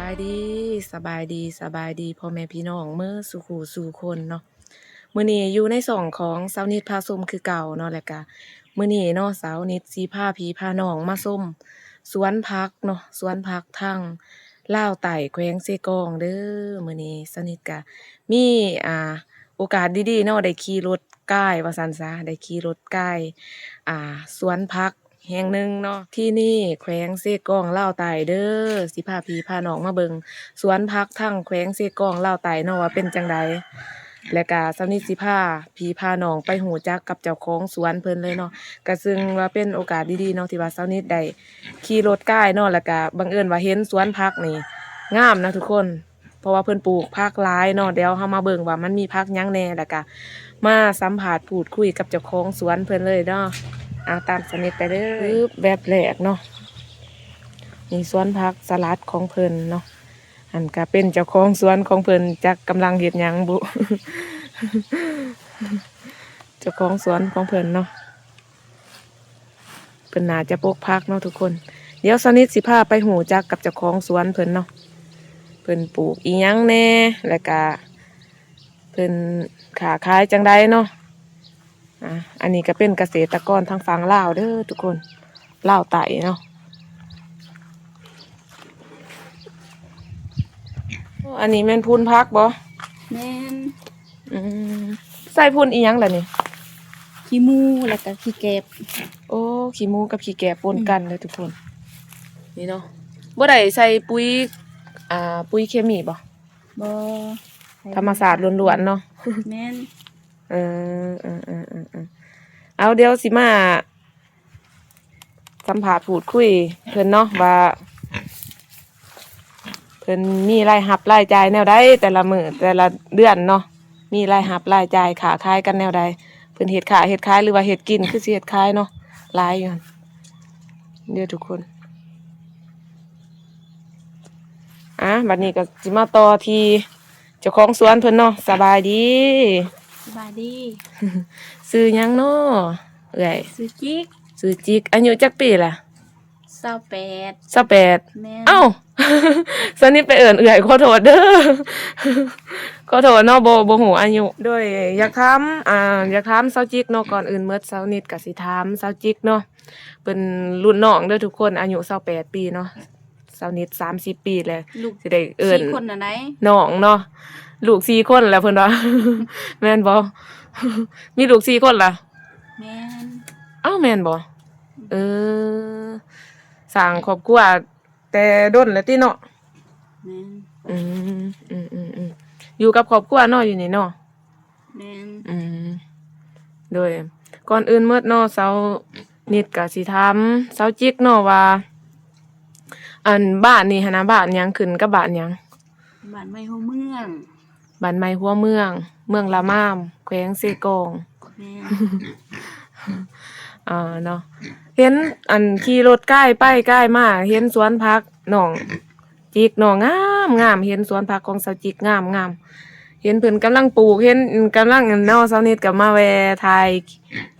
ສະບາຍດີ ສະບາຍດີ ສະບາຍດີພໍ່ແມ່ພີ່ນ້ອງເໝິດສູ່ຄູ່ສູ່ຄົນເນາະ. ມື້ນີ້ຢູ່ໃນຊ່ອງຂອງສາວນິດພາຊົມຄືເກົ່າເນາະ ແລະກະມື້ນີ້ເນາະ ສາວນິດຊິພາພີ່ພານ້ອງມາຊົມສວນຜັກເນາະ ສວນຜັກທາງລາວໃຕ້ ແຂວງເຊກອງເດີ້. ມື້ນີ້ສາວນິດກະມີ ອ່າ ໂອກາດດີໆເນາະ ໄດ້ຂີ່ລົດກາຍວ່າຊັ້ນຊະ ໄດ້ຂີ່ລົດກາຍ ອ່າ ສວນຜັກແຫ່ງໜຶ່ງເນາະ ທີ່ນີ້ແຂວງເຊກອງ ລາວໃຕ້ເດີ້. ຊິພາພີ່ພານ້ອງມາເບິ່ງສວນຜັກທາງແຂວງເຊກອງ ລາວໃຕ້ເນາະ ວ່າເປັນຈັ່ງໃດ ແລະກະສາວນິດຊິພາພີ່ພານ້ອງໄປຮູ້ຈັກກັບເຈົ້າຂອງສວນເພິ່ນເລີຍເນາະ. ກະເຊິ່ງວ່າເປັນໂອກາດດີໆເນາະ ທີ່ວ່າສາວນິດໄດ້ຂີ່ລົດກາຍເນາະ ແລະກະບັງເອີນວ່າເຫັນສວນຜັກນີ້ງາມນະທຸກຄົນ. ເພາະວ່າເພິ່ນປູກຜັກຫຼາຍເນາະ. ດຽວເຮົາມາເບິ່ງວ່າມັນມີຜັກຫຍັງແນ່ ແລ້ວກະມາສຳພາດພູດຄຸຍກັບເຈົ້າຂອງສວນເພິ່ນເລີຍເນາະ. ເອົາ ຕາມສາວນິດໄປເລີຍ. ປຶບ ແວັບແລກເນາະ ນີ້ສວນຜັກສະຫຼັດຂອງເພິ່ນເນາະ. ອັນກະເປັນເຈົ້າຂອງສວນຂອງເພິ່ນ ຈັກກຳລັງເຮັດຫຍັງບຸ ເຈົ້າຂອງສວນຂອງເພິ່ນເນາະ. ເພິ່ນໜ້າຈະປົກຜັກເນາະທຸກຄົນ. ດຽວສາວນິດຊິພາໄປຮູ້ຈັກກັບເຈົ້າຂອງສວນເພິ່ນເນາະ ເພິ່ນປູກອີ່ຫຍັງແດ່ ແລ້ວກະເພິ່ນຄ້າຂາຍຈັ່ງໃດເນາະ. ອ່າ ອັນນີ້ກະເປັນກະເສດຕະກອນທາງຝັ່ງລາວເດີ້ທຸກຄົນ ລາວໃຕ້ເນາະ. ອັນນີ້ແມ່ນພຸ່ນຜັກບໍ່? ແມ່ນ. ອືມ ໃສ່ຝຸ່ນອີ່ຫຍັງລະນີ້? ຂີ້ໝູ ແລ້ວກະຂີ້ແກບ. ໂອ້ ຂີ້ໝູກັບຂີ້ແກບປົນກັນເດີ້ທຸກຄົນ. ນີ້ເນາະ ບໍ່ໄດ້ໃສ່ປຸຍ ອ່າ ປຸຍເຄມີບໍ່? ບໍ່. ທຳມະຊາດລ້ວນໆເນາະ. ແມ່ນ. ເອີ ເອີ ເອີ ເອີ ເອີ ເອົາ ດຽວຊິມາ ສຳພາດພູດຄຸຍເພິ່ນເນາະ ວ່າເພິ່ນມີລາຍຮັບລາຍຈ່າຍແນວໃດ ແຕ່ລະມື້ແຕ່ລະເດືອນເນາະ ມີລາຍຮັບລາຍຈ່າຍຄ້າຂາຍກັນແນວໃດ. ເພິ່ນເຮັດຄ້າເຮັດຂາຍ ຫຼືວ່າເຮັດກິນ ຄືຊິເຮັດຂາຍເນາະ ຫຼາຍຢູ່ຫັ້ນເດີ້ທຸກຄົນ. ອ່າ ບັດນີ້ກໍຊິມາຕໍ່ທີ່ເຈົ້າຂອງສວນເພິ່ນເນາະ. ສະບາຍດີ. ສະບາຍດີ. ຊື່ຫຍັງເນາະເອື້ອຍ? ຊື່ຈິກ. ຊື່ຈິກ. ອາຍຸຈັກປີລະ? ຊາວແປດ. ຊາວແປດ. ແມ່ນ. ເອົ້າ ສາວນິດໄປເອີ້ນເອື້ອຍ ຂໍໂທດເດີ້ ຂໍໂທດເນາະ ບໍ່ ບໍ່ຮູ້ອາຍຸ. ໂດຍ ຢາກຖາມ ອ່າ ຢາກຖາມສາວຈິກເນາະ. ກ່ອນອື່ນໝົດ ສາວນິດກໍຊິຖາມສາວຈິກເນາະ ເພິ່ນລຸ້ນນ້ອງເດີ້ທຸກຄົນ ອາຍຸຊາວແປດປີເນາະ. ສາວນິດສາມສິບປີແລ້ວ ລູກ ຊິໄດ້ເອີ້ນ ສີ່ຄົນນະໄດ໋ ນ້ອງເນາະ. ລູກສີ່ຄົນແລ້ວເພິ່ນວ່າ ແມ່ນບໍ່? ມີລູກສີ່ຄົນລະ? ແມ່ນ. ເອົ້າ ແມ່ນບໍ່? ເອີ ສ້າງຄອບຄົວແຕ່ດົນແລ້ວຕິເນາະ? ແມ່ນ. ອືມ ອືມ ຢູ່ກັບຄອບຄົວເນາະ ຢູ່ນີ້ເນາະ? ແມ່ນ. ອືມ ໂດຍ ກ່ອນອື່ນໝົດເນາະ ສາວນິດກໍຊິຖາມສາວຈິກເນາະວ່າ ອັນ ບ້ານນີ້ຫັ້ນນະ ບ້ານຫຍັງ? ຂຶ້ນກັບບ້ານຫຍັງ? ບ້ານໃໝ່ຫົວເມືອງ. ບ້ານໃໝ່ຫົວເມືອງ ເມືອງລະມາມ ແຂວງເຊກອງ. ແມ່ນ. ເອີ ເນາະ ເຫັນ ອັນ ຂີ່ລົດກາຍໄປກາຍມາ ເຫັນສວນຜັກນ້ອງ ຈິກເນາະ ງາມໆ ເຫັນສວນຜັກຂອງສາວຈິກງາມໆ ເຫັນເພິ່ນກຳລັງປູກ ເຫັນກຳລັງ ເນາະ ສາວນິດກໍມາແວ່ຖ່າຍ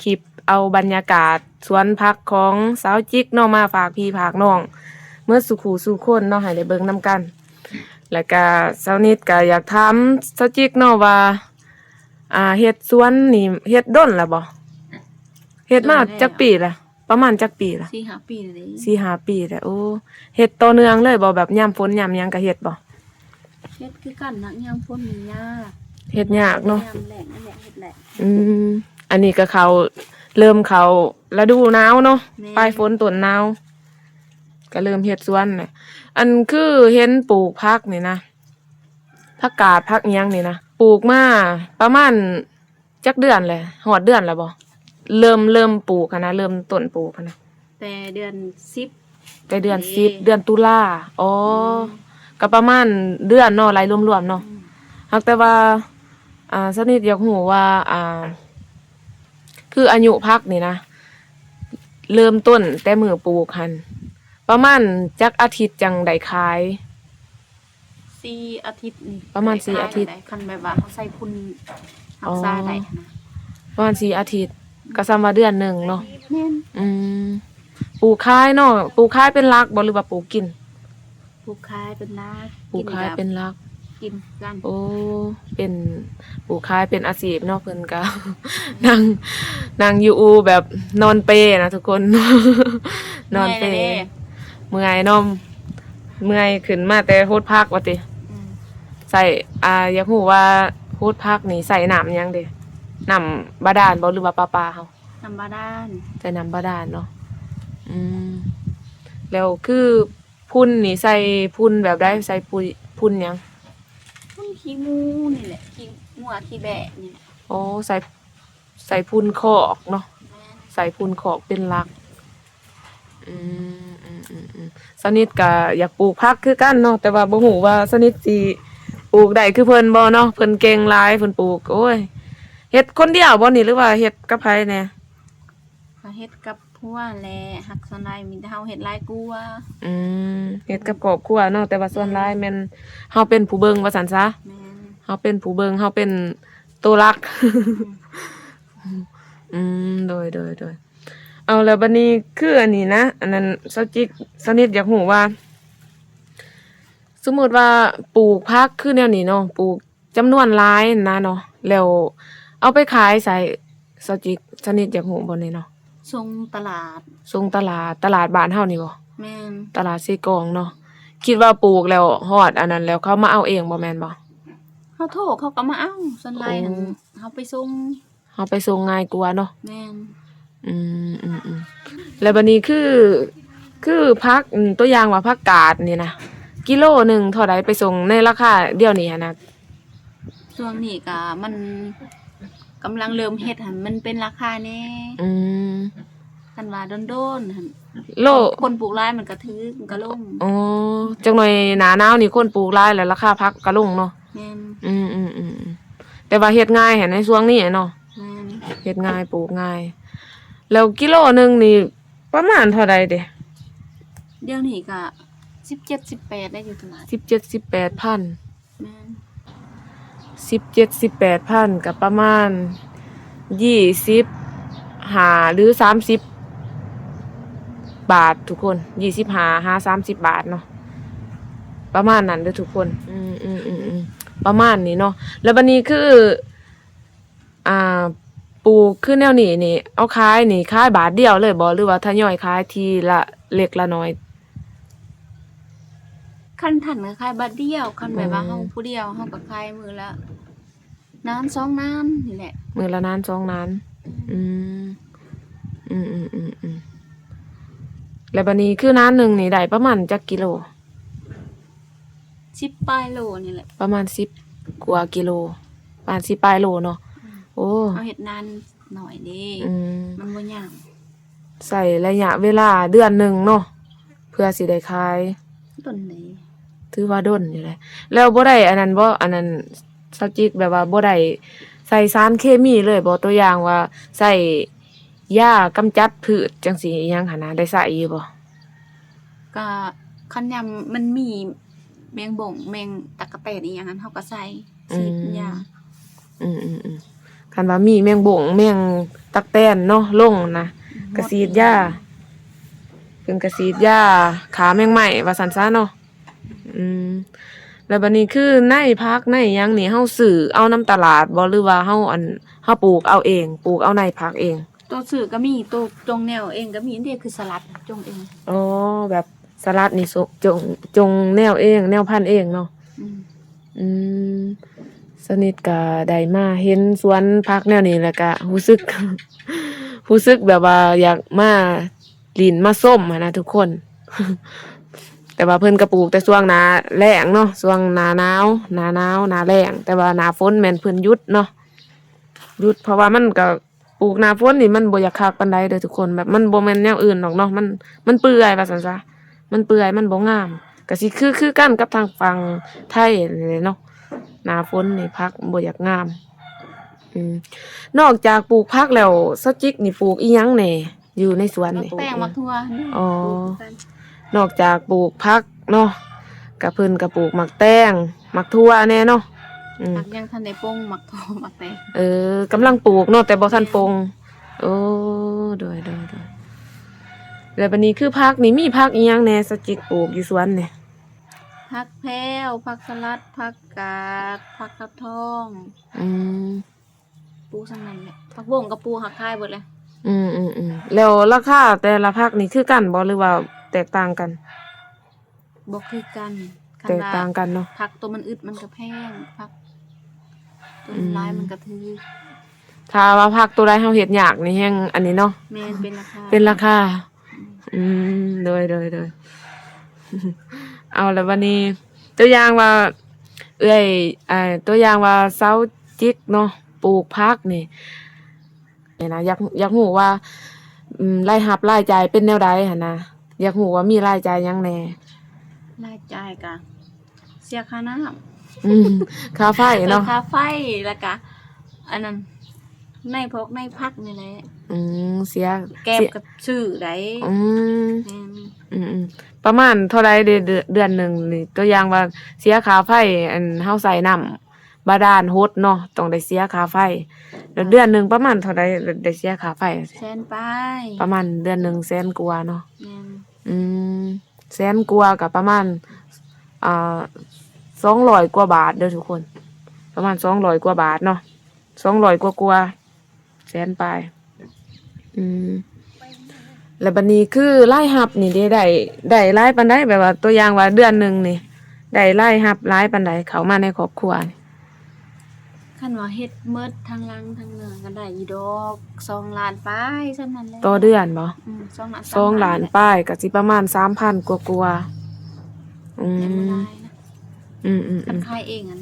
ຄລິບເອົາບັນຍາກາດສວນຜັກຂອງສາວຈິກເນາະ ມາຝາກພີ່ຝາກນ້ອງເໝິດສູ່ຄູ່ສູ່ຄົນເນາະ ໃຫ້ໄດ້ເບິ່ງນຳກັນ. ແລ້ວກະສາວນິດກໍຢາກຖາມສາວຈິກເນາະວ່າ ອ່າ ເຮັດສວນນີ້ເຮັດດົນແລ້ວບໍ່? ເຮັດມາ ໂດນແລ້ວ ຈັກປີລະ? ປະມານຈັກປີລະ? ສີ່ຫ້າປີແລ້ວເດ້. ສີ່ຫ້າປີແລ້ວ. ໂອ້ ເຮັດຕໍ່ເນື່ອງເລີຍບໍ່? ແບບຍາມຝົນຍາມຫຍັງກໍເຮັດບໍ່? ເຮັດຄືກັນນະ ຍາມຝົນນີ້ຍາກ. ເຮັດຍາກເນາະ. ຍາມແລ້ງນັ້ນແຫຼະເຮັດແຫຼະ. ອືມ ອັນນີ້ກໍເຂົ້າ ເລີ່ມເຂົ້າລະດູໜາວເນາະ. ແມ່ນ. ປາຍຝົນຕົ້ນໜາວ ກໍເລີ່ມເຮັດສວນແຫຼະ. ອັນຄືເຫັນປູກຜັກນີ້ນະ ຜັກກາດ ຜັກອີ່ຫຍັງນີ້ນະ ປູກມາປະມານຈັກເດືອນແລ້ວ? ຮອດເດືອນແລ້ວບໍ່? ເລີ່ມ ເລີ່ມປູກຫັ້ນນະ ເລີ່ມຕົ້ນປູກຫັ້ນນະ. ແຕ່ເດືອນສິບ. ແຕ່ເດືອນສິບ ເດ້ ເດືອນຕຸລາ. ອໍ ອືມ ກໍປະມານເດືອນເນາະ ໄລ່ລວມໆເນາະ. ອືມ ຫາກແຕ່ວ່າ ອ່າ ສະນິດຢາກຮູ້ວ່າ ອ່າ ຄືອາຍຸຜັກນີ້ນະ ເລີ່ມຕົ້ນແຕ່ມື້ປູກຫັ້ນ ປະມານຈັກອາທິດຈັ່ງໄດ້ຂາຍ? ສີ່ອາທິດນີ້ ປະມານສີ່ອາທິດ. ຄັນແບບວ່າເຮົາໃສ່ຝຸ່ນຮັກສາໄດ້ຫັ້ນນະ ປະມານສີ່ອາທິດ ກໍສ່ຳວ່າເດືອນໜຶ່ງເນາະ. ແມ່ນ. ອືມ ປູກຂາຍເນາະ. ປູກຂາຍເປັນຫຼັກບໍ່ ຫຼືວ່າປູກກິນ? ປູກຂາຍເປັນຫຼັກ ປູກຂາຍເປັນຫຼັກ ກິນກັນ ໂອ້ ເປັນ ປູກຂາຍເປັນອາຊີບເນາະ ເພິ່ນກະ ນັ່ງ ນັ່ງຢູ່ອູ່ແບບນອນເປນະທຸກຄົນ ນອນເປ ເມື່ອຍແລ້ວເດ້ ເມື່ອຍເນາະ ເມື່ອຍ ຂຶ້ນມາແຕ່ໂຫດຜັກວ່າຕິ ອືມ ໃຊ້ ອ່າ ຢາກຮູ້ວ່າໂຫດຜັກນີ້ໃຊ້ນ້ຳຫຍັງເດ ນ້ຳບາດານບໍ່ ຫຼືວ່າປະປາເຮົາ? ນ້ຳບາດານ ໃຊ້ນ້ຳບາດານເນາະ ອືມ ແລ້ວຄື ຝຸ່ນນີ້ໃສ່ຝຸ່ນແບບໃດ ໃສ່ປຸຍ ຝຸ່ນຫຍັງ? ຝຸ່ນຂີ້ໝູນີ້ແຫຼະ ຂີ້ງົວຂີ້ແບ້ນີ້ແຫຼະ ອໍ ໃສ່ ໃສ່ຝຸ່ນຄອກເນາະ ແມ່ນ ໃສ່ຝຸ່ນຄອກເປັນຫຼັກ ອືມ ອືມ ອືມ ອືມ ສາວນິດກະຢາກປູກຜັກຄືກັນເນາະ ແຕ່ວ່າບໍ່ຮູ້ວ່າສາວນິດຊິປູກໄດ້ຄືເພິ່ນບໍ່ເນາະ ເພິ່ນເກັ່ງຫຼາຍ ເພິ່ນປູກ ໂອ້ຍ ເຮັດຄົນດຽວບໍ່ນີ້ ຫຼືວ່າເຮັດກັບໃຜແດ່? ກໍເຮັດກັບຜົວແຫຼະ ຫາກສ່ວນຫຼາຍມີແຕ່ເຮົາເຮັດຫຼາຍກວ່າ ອືມ ເຮັດກັບຄອບຄົວເນາະ ແຕ່ວ່າສ່ວນຫຼາຍແມ່ນເຮົາເປັນຜູ້ເບິ່ງວ່າຊັ້ນຊະ ແມ່ນ ເຮົາເປັນຜູ້ເບິ່ງ ເຮົາເປັນໂຕຫຼັກ ອືມ ອືມ ໂດຍ ໂດຍ ໂດຍ ເອົາ ແລ້ວບັດນີ້ຄືອັນນີ້ນະ ອັນນັ້ນ ສາວຈິກ ສາວນິດຢາກຮູ້ວ່າ ສົມມຸດວ່າປູກຜັກຄືແນວນີ້ເນາະ ປູກ ຈຳນວນຫຼາຍຫັ້ນນະເນາະ ແລ້ວເອົາໄປຂາຍໃສ ສາວຈິກ ສາວນິດຢາກຮູ້ບໍ່ນີ້ເນາະ? ສົ່ງຕະຫຼາດ ສົ່ງຕະຫຼາດ ຕະຫຼາດບ້ານເຮົານີ້ບໍ່? ແມ່ນ ຕະຫຼາດເຊກອງເນາະ ຄິດວ່າປູກແລ້ວຮອດອັນນັ້ນແລ້ວເຂົາມາເອົາເອງບໍ່ ແມ່ນບໍ່? ເຮົາໂທເຂົາກໍມາເອົາ ສ່ວນຫຼາຍຫັ້ນ ໂອ້ ເຮົາໄປສົ່ງ ເຮົາໄປສົ່ງງ່າຍກວ່າເນາະ ແມ່ນ ອືມ ອືມ ອືມ ແລ້ວບັດນີ້ຄື ຄືຜັກ ອືມ ຕົວຢ່າງວ່າຜັກກາດນີ້ນະ ກິໂລໜຶ່ງເທົ່າໃດ ໄປສົ່ງໃນລາຄາດຽວນີ້ຫັ້ນນະ? ຊ່ວງນີ້ກະມັນກຳລັງເລີ່ມເຮັດຫັ້ນ ມັນເປັນລາຄາແດ່ ອືມ ຄັນວ່າດົນໆຫັ້ນ ໂລ ຄົນປູກຫຼາຍມັນກະຖືກ ມັນກະລົງ ອໍ ຈັກໜ່ອຍໜ້າໜາວນີ້ຄົນປູກຫຼາຍແລ້ວລາຄາຜັກກະລົງເນາະ ແມ່ນ ອືມ ອືມ ອືມ ແຕ່ວ່າເຮັດງ່າຍຫັ້ນໃນຊ່ວງນີ້ເນາະ ແມ່ນ ເຮັດງ່າຍ ປູກງ່າຍ ແລ້ວກິໂລໜຶ່ງນີ້ປະມານເທົ່າໃດເດ? ດຽວນີ້ກະສິບເຈັດ ສິບແປດໄດ້ຢູ່ຕະຫຼາດ ສິບເຈັດ ສິບແປດພັນ ແມ່ນ ສິບເຈັດ ສິບແປດພັນ ກໍປະມານ ຊາວຫ້າ ຫຼື ສາມສິບ ບາດທຸກຄົນ ຊາວຫ້າ ຫາ ສາມສິບ ບາດເນາະ ປະມານນັ້ນເດີທຸກຄົນ ອືມ ອືມ ອືມ ອືມ ປະມານນີ້ເນາະ ແລ້ວບັດນີ້ຄື ອ່າ ປູກຄືແນວນີ້ນີ້ ເອົາຂາຍນີ້ ຂາຍບາດດຽວເລີຍບໍ່ ຫຼືວ່າທະຍອຍຂາຍທີລະເລັກລະນ້ອຍ? ຄັນທັນກໍຂາຍບາດດຽວ ຄັນແບບວ່າ ອືມ ເຮົາຜູ້ດຽວ ເຮົາກໍຂາຍມື້ລະນານສອງນານນີ້ແຫຼະ ມື້ລະນານສອງນານ ອືມ ອືມ ອືມ ອືມ ອືມ ແລ້ວບັດນີ້ຄືນານໜຶ່ງນີ້ໄດ້ປະມານຈັກກິໂລ? ສິບປາຍໂລນີ້ແຫຼະ ປະມານສິບກວ່າກິໂລ ປະມານສິບປາຍໂລເນາະ ອືມ ໂອ້ ເຮົາເຮັດນານໜ້ອຍເດ້ ອືມ ມັນບໍ່ຍາກ ໃຊ້ໄລຍະເວລາເດືອນໜຶ່ງເນາະ ເພື່ອຊິໄດ້ຂາຍ ດົນເດ້ ຖືວ່າດົນຢູ່ເດ້ ແລ້ວບໍ່ໄດ້ອັນນັ້ນບໍ່ ອັນນັ້ນ ສາວຈິກ ແບບວ່າບໍ່ໄດ້ໃສ່ສານເຄມີເລີຍບໍ່ ຕົວຢ່າງວ່າໃສ່ ຢາກຳຈັດພືດຈັ່ງຊີ້ ອີ່ຫຍັງຫັ້ນນະ ໄດ້ໃຊ້ຢູ່ບໍ່? ກະຄັນຍາມມັນມີແມງບົ້ງ ແມງຕັກກະແຕນອີ່ຫຍັງຫັ້ນ ເຮົາກໍໃສ່ ອືມ ສີດຢາ ອືມໆໆ ຄັນວ່າມີແມງບົ້ງ ແມງຕັກແຕນເນາະ ລົງນະ ອືມ ກໍສີດຢາ ເພິ່ນກໍສີດຢາຂ້າແມງໄມ້ວ່າຊັ້ນຊະເນາະ ອືມ ແລ້ວບັດນີ້ຄືໃນຜັກໃນຫຍັງນີ້ ເຮົາຊື້ເອົານຳຕະຫຼາດບໍ່ ຫຼືວ່າເຮົາ ອັນ ເຮົາປູກເອົາເອງ ປູກເອົາໃນຜັກເອງ? ໂຕຊື້ກໍມີ ໂຕຈົ່ງແນວເອງກໍມີເດ້ ຄືສະຫຼັດຈົ່ງເອງ ອໍ ແບບສະຫຼັດນີ້ ໂຈງ ຈົ່ງແນວເອງ ແນວພັນເອງເນາະ ອືມ ອືມ ສະນິດກໍໄດ້ມາເຫັນສວນຜັກແນວນີ້ ແລ້ວກໍຮູ້ສຶກ ຮູ້ສຶກແບບວ່າຢາກມາຫຼິ້ນມາຊົມຫັ້ນນະທຸກຄົນ ແຕ່ວ່າເພິ່ນກໍປູກແຕ່ຊ່ວງໜ້າແລ້ງເນາະ ຊ່ວງໜ້າໜາວ ໜ້າໜາວ ໜ້າແລ້ງ ແຕ່ວ່າໜ້າຝົນແມ່ນເພິ່ນຢຸດເນາະ ຢຸດ ເພາະວ່າມັນກໍ ປູກໜ້າຝົນນີ້ມັນບໍ່ຢາກຄັກປານໃດເດີທຸກຄົນ ແບບມັນບໍ່ແມ່ນແນວອື່ນດອກເນາະ ມັນ ມັນເປື່ອຍວ່າຊັ້ນຊະ ມັນເປື່ອຍ ມັນບໍ່ງາມ ກະຊິຄື ຄືກັນກັບທາງຝັ່ງໄທນີ້ແຫຼະເນາະ ໜ້າຝົນນີ້ຜັກບໍ່ຢາກງາມ ອືມ ນອກຈາກປູກຜັກແລ້ວ ສາວຈິກນີ້ປູກອີ່ຫຍັງແດ່ ຢູ່ໃນສວນນີ້? ໝາກແຕງ ໝາກຖົ່ວ ອໍ ປູກຄືກັນ ນອກຈາກປູກຜັກເນາະ ກະເພິ່ນກະປູກໝາກແຕງ ໝາກຖົ່ວແດ່ເນາະ ອືມ ຫາກຍັງທັນໄດ້ປົງ ໝາກຖົ່ວ ໝາກແຕງ ເອີ ກຳລັງປູກເນາະ ແຕ່ບໍ່ທັນປົງ ໂອ້ ໂດຍ ໂດຍ ໂດຍ ແລ້ວບັດນີ້ຄືຜັກນີ້ ມີຜັກອີ່ຫຍັງແດ່ ສາວຈິກ ປູກຢູ່ສວນນີ້? ຜັກແພ້ວ ຜັກສະຫຼັດ ຜັກກາດ ຜັກກາດທອງ ອືມ ປູກສ່ຳນັ້ນແຫຼະ ຜັກບົ້ງກໍປູກຫາຂາຍເບິດແຫຼະ. ອືມໆໆ ແລ້ວລາຄາແຕ່ລະຜັກນີ້ຄືກັນບໍ່ ຫຼືວ່າແຕກຕ່າງກັນ? ບໍ່ຄືກັນ ຄັນວ່າແຕກຕ່າງກັນເນາະ ຜັກໂຕມັນອຶດມັນກໍແພງ ຜັກໂຕມັນຫຼາຍ ອືມ ມັນກໍຖືກ. ຖ້າວ່າຜັກໂຕໃດເຮົາເຮັດຍາກນີ້ແຮງອັນນີ້ເນາະ ແມ່ນ ເປັນລາຄາ ເປັນລາຄາ. ອືມ ອືມ ໂດຍ ໂດຍ ໂດຍ ເອົາ ແລ້ວບັດນີ້ ຕົວຢ່າງວ່າ ເອື້ອຍ ອ່າ ຕົວຢ່າງວ່າຊາວຈິກເນາະ ປູກຜັກນີ້ ນີ້ນະ ຢາກ ຢາກຮູ້ວ່າ ອືມ ລາຍຮັບລາຍຈ່າຍເປັນແນວໃດຫັ້ນນະ? ຢາກຮູ້ວ່າມີລາຍຈ່າຍຫຍັງແດ່? ລາຍຈ່າຍກະເສຍຄ່ານ້ຳ ອືມ ຄ່າໄຟເນາະ ເອີ ຄ່າໄຟ ແລ້ວກະອັນນັ້ນ ໃນພວກໃນຜັກນີ້ແຫຼະ. ອືມ ເສຍ ແກບ ເສຍ ກໍຊື້ໄດ້. ອືມ ແມ່ນ ອືມໆ ປະມານເທົ່າໃດເດ ເດືອນ ເດືອນໜຶ່ງນີ້? ຕົວຢ່າງວ່າເສຍຄ່າໄຟ ອັນ ເຮົາໃຊ້ນ້ຳ ບາດານຫົດເນາະ ຕ້ອງໄດ້ເສຍຄ່າໄຟ. ແລ້ວເດືອນໜຶ່ງປະມານເທົ່າໃດ ໄດ້ເສຍຄ່າໄຟ? ແສນປາຍ ປະມານເດືອນໜຶ່ງແສນກວ່າເນາະ. ແມ່ນ ອືມ ແສນກວ່າກໍປະມານ ອ່າ ສອງຮ້ອຍກວ່າບາດເດີທຸກຄົນ ປະມານສອງຮ້ອຍກວ່າບາດເນາະ ສອງຮ້ອຍກວ່າ ແສນປາຍ. ອືມ ແລ້ວບັດນີ້ຄືລາຍຮັບນີ້ເດ ໄດ້ ໄດ້ຫຼາຍປານໃດ? ແບບວ່າຕົວຢ່າງວ່າເດືອນໜຶ່ງນີ້ ໄດ້ລາຍຮັບຫຼາຍປານໃດ ເຂົ້າມາໃນຄອບຄົວນີ້? ຄັນວ່າເຮັດໝົດທັງຫຼັງທັງເໜືອກໍໄດ້ຢູ່ດອກ ສອງລ້ານປາຍ ສ່ຳນັ້ນແຫຼະ. ຕໍ່ເດືອນບໍ່? ອືມ ສອງລ້ານ ສອງລ້ານປາຍ ກໍຊິປະມານສາມພັນກວ່າໆ. ອືມ ຍັງບໍ່ໄດ້ນະ. ອືມໆໆ ຄັນຂາຍເອງອັນ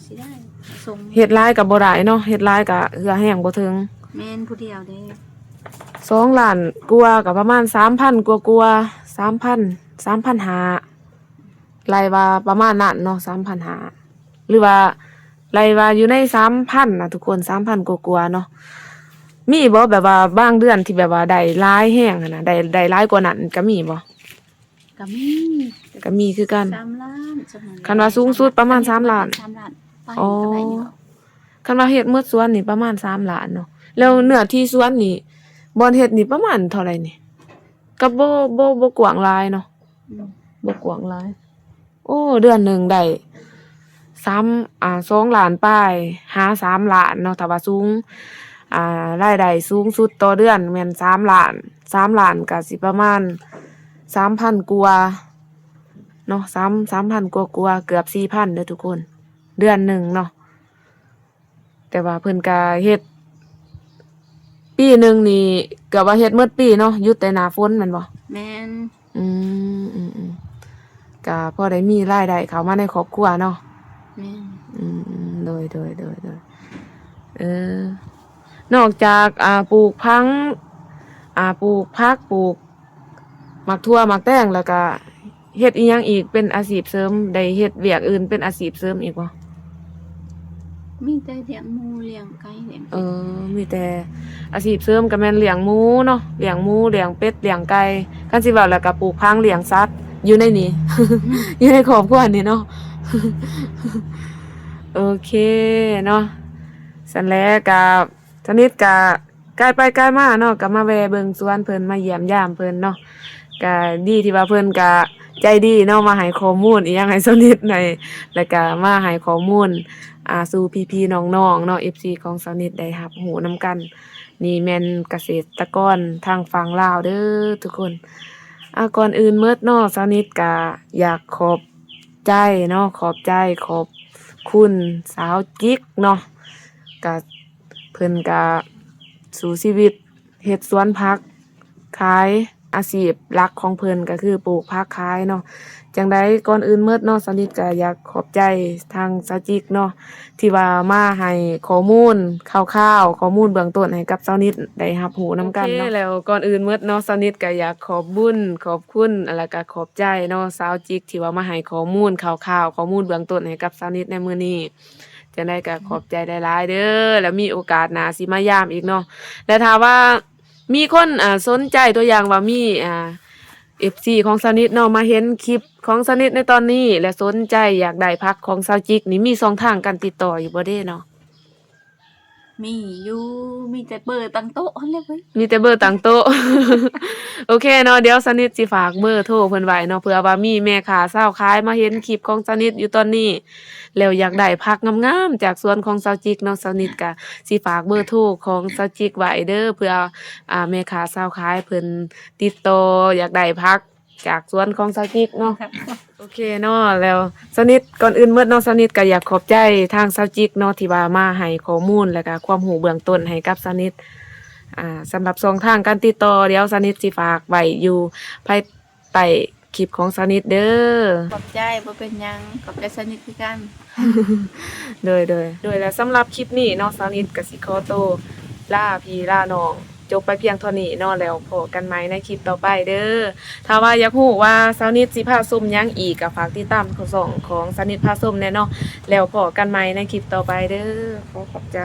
ຊິໄດ້ ສົ່ງ ເຮັດຫຼາຍກໍບໍ່ໄດ້ເນາະ ເຮັດຫຼາຍກໍເຫື່ອແຮງບໍ່ເຖິງ. ແມ່ນ ຜູ້ດຽວເດ້ ສອງລ້ານກວ່າກໍປະມານສາມພັນກວ່າໆ ສາມພັນ ສາມພັນຫ້າ ໄລ່ວ່າປະມານນັ້ນເນາະ ສາມພັນຫ້າ ຫຼືວ່າໄລ່ວ່າຢູ່ໃນສາມພັນນະທຸກຄົນ ສາມພັນກວ່າໆເນາະ. ມີບໍ່ແບບວ່າບາງເດືອນທີ່ແບບວ່າໄດ້ຫຼາຍແຮງຫັ້ນນະ ໄດ້ ໄດ້ຫຼາຍກວ່ານັ້ນກໍມີບໍ່? ກໍມີ ກໍມີຄືກັນ ສາມລ້ານ ສ່ຳນັ້ນແຫຼະ. ຄັນວ່າສູງສຸດປະມານສາມລ້ານ ສາມລ້ານປາຍ ອໍ ກໍໄດ້ຢູ່. ຄັນວ່າເຮັດໝົດສວນນີ້ປະມານສາມລ້ານເນາະ. ແລ້ວເນື້ອທີ່ສວນນີ້ ບ່ອນເຮັດນີ້ປະມານເທົ່າໃດນີ້? ກໍບໍ່ ບໍ່ ບໍ່ກວ້າງຫຼາຍເນາະ. ອືມ ບໍ່ກວ້າງຫຼາຍ. ໂອ້ ເດືອນໜຶ່ງໄດ້ສາມ ອ່າ ສອງລ້ານປາຍຫາສາມລ້ານເນາະ ຖ້າວ່າສູງ ອ່າ ລາຍໄດ້ສູງສຸດຕໍ່ເດືອນແມ່ນສາມລ້ານ ສາມລ້ານກໍຊິປະມານສາມພັນກວ່າເນາະ ສາມ ສາມພັນກວ່າໆ ເກືອບສີ່ພັນເດີທຸກຄົນ ເດືອນໜຶ່ງເນາະ. ແຕ່ວ່າເພິ່ນກະເຮັດ ປີໜຶ່ງນີ້ກະວ່າເຮັດໝົດປີເນາະ ຢຸດແຕ່ໜ້າຝົນແມ່ນບໍ່? ແມ່ນ ອືມ ອືມ ອືມ ກະພໍໄດ້ມີລາຍໄດ້ເຂົ້າມາໃນຄອບຄົວເນາະ. ແມ່ນ ອືມ ໂດຍ ໂດຍ ໂດຍ ໂດຍ ເອີ ນອກຈາກ ອ່າ ປູກຜັງ ອ່າ ປູກຜັກ ປູກໝາກຖົ່ວໝາກແຕງ ແລ້ວກະ ເຮັດອີ່ຫຍັງອີກເປັນອາຊີບເສີມ? ໄດ້ເຮັດວຽກອື່ນເປັນອາຊີບເສີມອີກບໍ່? ມີແຕ່ລ້ຽງໝູ ລ້ຽງໄກ່ ລ້ຽງເປັດ. ເອີ ມີແຕ່ອາຊີບເສີມກໍແມ່ນລ້ຽງໝູເນາະ ລ້ຽງໝູ ລ້ຽງເປັດ ລ້ຽງໄກ່ ຄັນຊິເວົ້າແລ້ວກໍປູກຜັງ ລ້ຽງສັດ ຢູ່ໃນນີ້ ຢູ່ໃນຄອບຄົວນີ້ເນາະ. ໂອເຄເນາະ ຊັ້ນແຫຼະ ກໍ ສາວນິດກະກາຍໄປກາຍມາເນາະ ກະມາແວ່ເບິ່ງສວນເພິ່ນ ມາຢ້ຽມຢາມເພິ່ນເນາະ. ກະດີທີ່ວ່າເພິ່ນກະໃຈດີເນາະ ມາໃຫ້ຂໍ້ມູນອີ່ຫຍັງໃຫ້ສາວນິດໄດ້ ແລ້ວກະມາໃຫ້ຂໍ້ມູນ ອ່າ ສູ່ພີ່ໆນ້ອງໆເນາະ ເອັຟຊີຂອງສາວນິດໄດ້ຮັບຮູ້ນຳກັນ. ນີ້ແມ່ນກະເສດຕະກອນທາງຝັ່ງລາວເດີທຸກຄົນ. ອ່າ ກ່ອນອື່ນໝົດເນາະ ສາວນິດກະຢາກຂອບໃຈເນາະ ຂອບໃຈ ຂອບຄຸນສາວຈິກເນາະ ກະ ເພິ່ນກະສູ້ຊີວິດເຮັດສວນຜັກຂາຍ ອາຊີບຫຼັກຂອງເພິ່ນກະຄືປູກຜັກຂາຍເນາະ. ຈັ່ງໃດກ່ອນອື່ນໝົດເນາະ ສາວນິດກະຢາກຂອບໃຈທາງສາວຈິກເນາະ ທີ່ວ່າມາໃຫ້ຂໍ້ມູນຄ່າວໆ ຂໍ້ມູນເບື້ອງຕົ້ນໃຫ້ກັບສາວນິດໄດ້ຮັບຮູ້ນຳກັນເນາະ. ໂອເຄ ແລ້ວກ່ອນອື່ນໝົດເນາະ ສາວນິດກະຢາກຂອບບຸນຂອບຄຸນ ແລ້ວກະຂອບໃຈເນາະ ສາວຈິກທີ່ວ່າມາໃຫ້ຂໍ້ມູນຄ່າວໆ ຂໍ້ມູນເບື້ອງຕົ້ນໃຫ້ກັບສາວນິດໃນມື້ນີ້. ຈັ່ງໃດກໍຂອບໃຈຫຼາຍໆເດີ ແລ້ວມີໂອກາດໜ້າຊິມາຢາມອີກເນາະ. ແລະ ຖ້າວ່າມີຄົນ ອ່າ ສົນໃຈ ຕົວຢ່າງວ່າມີ ອ່າ ເອັຟຊີຂອງສາວນິດເນາະ ມາເຫັນຄລິບຂອງສາວນິດໃນຕອນນີ້ ແລະ ສົນໃຈຢາກໄດ້ຜັກຂອງສາວຈິກນີ້ ມີຊ່ອງທາງການຕິດຕໍ່ຢູ່ບໍ່ເດເນາະ? ເ ມີຢູ່ ມີແຕ່ເບີຕັ້ງໂຕະຫັ້ນແຫຼະເວີຍ. ມີແຕ່ເບີຕັ້ງໂຕະ. ໂອເຄເນາະ, ດຽວສະນິດຊິຝາກເບີໂທເພິ່ນໄວ້ເນາະ, ເພື່ອວ່າມີແມ່ຄ້າຊາວຂາຍມາເຫັນຄລິບຂອງສະນິດຢູ່ຕອນນີ້ ແລ້ວຢາກໄດ້ຜັກງາມໆຈາກສວນຂອງສາວຈິກເນາະ, ສະນິດກະຊິຝາກເບີໂທຂອງສາວຈິກໄວ້ເດີ ເພື່ອ ອ່າ ແມ່ຄ້າຊາວຂາຍເພິ່ນຕິດຕໍ່ຢາກໄດ້ຜັກຈາກສວນຂອງສາວຈິກເນາະ. ໂອເຄເນາະ, ແລ້ວສະນິດ ກ່ອນອື່ນໝົດເນາະ, ສະນິດກະຢາກຂອບໃຈທາງສາວຈິກເນາະ ທີ່ວ່າມາໃຫ້ຂໍ້ມູນ ແລະກະຄວາມຮູ້ເບື້ອງຕົ້ນໃຫ້ກັບສະນິດ. ອ່າ ສຳລັບຊ່ອງທາງການຕິດຕໍ່ ດຽວສະນິດຊິຝາກໄວ້ຢູ່ພາຍໃຕ້ຄລິບຂອງສະນິດເດີ. ຂອບໃຈ, ບໍ່ເປັນຫຍັງ, ຂອບໃຈສະນິດຄືກັນ. ໂດຍ ໂດຍ ໂດຍ ແລະສຳລັບຄລິບນີ້ເນາະ, ສາວນິດກະຊິຂໍໂຕລາພີ່ລານ້ອງຈົບໄປພຽງເທົ່ານີ້ເນາະ, ແລ້ວພໍ້ກັນໃໝ່ໃນຄລິບຕໍ່ໄປເດີ. ຖ້າວ່າຢາກຮູ້ວ່າສາວນິດຊິພາຊົມຫຍັງອີກ ກະຝາກຕິດຕາມຊ່ອງຂອງສາວນິດພາຊົມແດ່ເນາະ, ແລ້ວພໍ້ກັນໃໝ່ໃນຄລິບຕໍ່ໄປເດີ. ຂໍຂອບໃຈ.